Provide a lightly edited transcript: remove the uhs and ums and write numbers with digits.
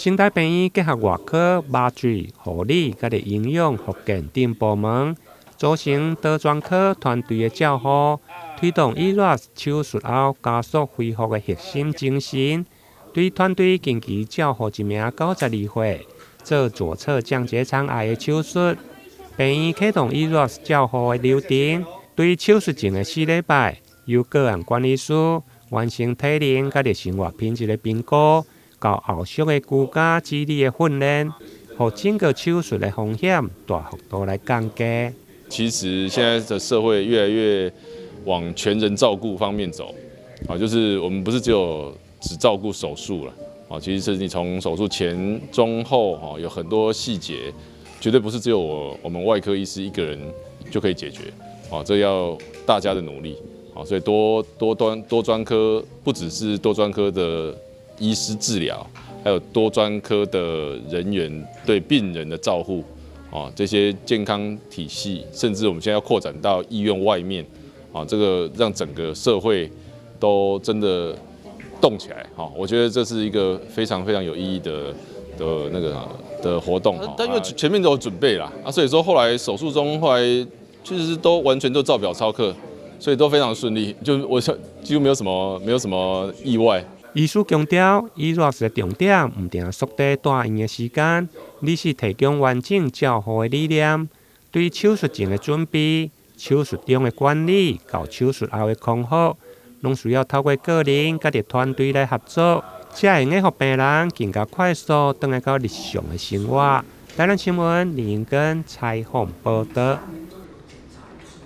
成大病院結合外科、麻醉、護理、佮營養、復健等部門，組成多專科團隊的照護，推動 ERAS 手術後加速恢復的核心精神。對團隊近期照護一名92歲做左側降結腸癌的手術，病院啟動 ERAS 照護的流程，對手術前的4禮拜，由個案管理師完成體能佮生活品質的評估，到後續的居家自理的訓練，予整個手術的風險大幅度來降低。其實現在的社會越來越往全人照顧方面走，啊，就是我們不是只有只照顧手術了，啊，其實是你從手術前、中、後，哈，有很多細節，絕對不是只有我們外科醫師一個人就可以解決，啊，這要大家的努力，啊，所以多專科不只是多專科的醫師治療，還有多專科的人員對病人的照護，啊，這些健康體系，甚至我們現在要擴展到醫院外面，啊，這個讓整個社會都真的動起來，哈，我覺得這是一個非常非常有意義的那個的活動。但因為前面都有準備啦，啊，所以說後來手術中後來其實都完全都照表操課，所以都非常順利，就我幾乎沒有什麼意外。醫師強調，ERAS 的重點毋定縮短住院的時間，而是提供完整照護的理念，對手術前的準備、手術中的管理，到手術後的康復，攏需要透過個人佮團隊來合作，才會用予病人更加快速轉來到日常的生活。台南新聞林英根採訪報導。